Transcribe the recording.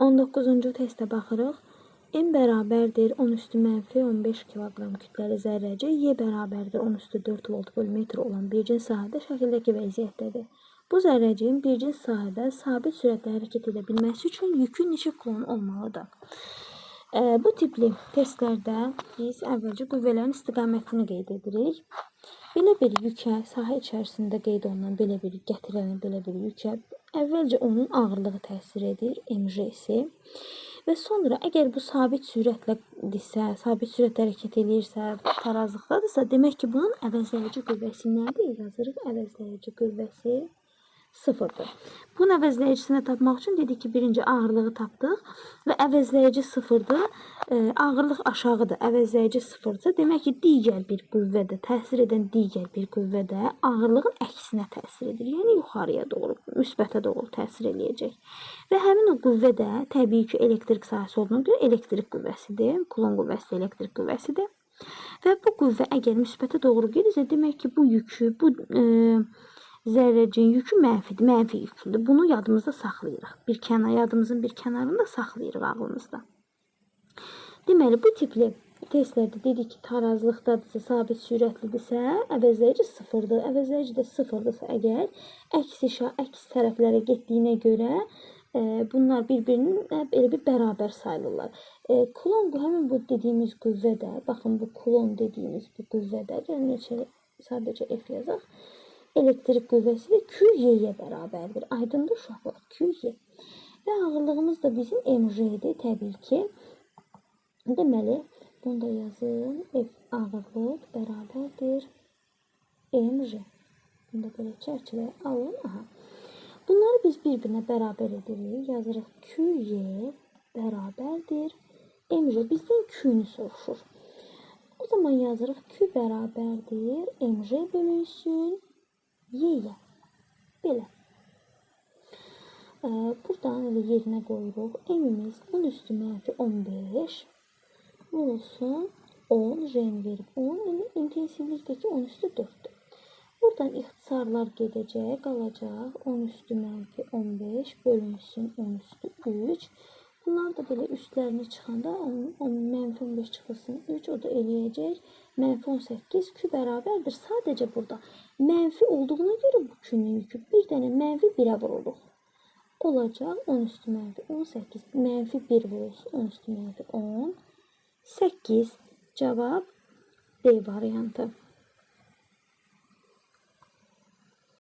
19-cu testə baxırıq. M bərabərdir 10 üstü mənfi 15 kiloqram kütləli zərrəcik, Y bərabərdir 10 üstü 4 volt bölü metr olan bir cins sahədə şəkildəki vəziyyətdədir. Bu zərrəciyin bir cins sahədə sabit sürətlə hərəkət edə bilməsi üçün yükü neçə kulon olmalıdır? Bu tipli testlərdə biz əvvəlcə qüvvələrin istiqamətini qeyd edirik. Belə bir yükə, sahə içərisində qeyd olunan belə bir gətirilən belə bir yükə əvvəlcə onun ağırlığı təsir edir, mg-si. Və sonra əgər bu sabit sürətlədirsə, sabit sürətlə hərəkət eləyirsə, tarazlıqdadırsa, demək ki, bunun əvəzləyici qüvvəsi nədir? Yazırıq, əvəzləyici qüvvəsi sıfırdır. Bunun əvəzləyicisini tapmaq üçün dedik ki, birinci ağırlığı tapdıq və əvəzləyici sıfırdır. Ağırlıq aşağıdır, əvəzləyici sıfırdırsa, demək ki, digər bir qüvvədə, təsir edən digər bir qüvvədə ağırlığın əksinə təsir edir. Yəni, yuxarıya doğru, müsbətə doğru təsir eləyəcək. Və həmin o qüvvə də təbii ki, elektrik sahəsi olduğuna görə elektrik qüvvəsidir. Kulon qüvvəsi də elektrik qüvvəsidir. Və bu qüvvə əgər müsbətə doğru gedirsə, demək ki, bu yükü, bu zərrəciyin yükü mənfidir, mənfi yüklüdür. Bunu yadımızda saxlayırıq. Bir kənar, yadımızın bir kənarında saxlayırıq ağlımızda. Deməli, bu tipli testlərdə dedik ki, tarazlıqdadırsa, sabit sürətlidirsə, əvəzləyici sıfırdır. Əvəzləyici də sıfırdırsa əgər, əks tərəflərə getdiyinə görə bunlar bir-birinin elə bir bərabər sayılırlar. Kulon, həmin bu dediyimiz qüvvədə, baxın bu kulon dediyimiz bu qüvvədə, gəlin neçə, sadəcə F yazaq. Elektrik qüvvəsi də QY-yə bərabərdir. Aydındır uşaqlar, QY. Və ağırlığımız da bizim MJ-dir təbii ki. Deməli, bunu da yazın. F ağırlıq bərabərdir MJ. Bunu da belə çərçivəyə alın. Aha. Bunları biz bir-birinə bərabər edirik. Yazırıq QY bərabərdir MJ. Bizdən Q-nü soruşur. O zaman yazırıq Q bərabərdir MJ bölünsün Y-yə. Belə. Buradan elə yerinə qoyuruq. M-imiz 10 üstü mənfi 15 vurulsun 10, J-ni verib 10, intensivlikdəki 10 üstü 4-dür. Buradan ixtisarlar gedəcək, qalacaq 10 üstü mənfi 15 bölünsün 10 üstü 3. Bunlar da belə üstlərini çıxanda mənfi 15 çıxılsın 3, o da eləyəcək mənfi 18, Q bərabərdir. Sadəcə burada mənfi olduğuna görə bu Q-nün yükü bir dənə mənfi 1-ə vururuq. Olacaq 10 üstü mənfi 18, mənfi 1 vurulsun 10 üstü mənfi 18. Cavab D variantı.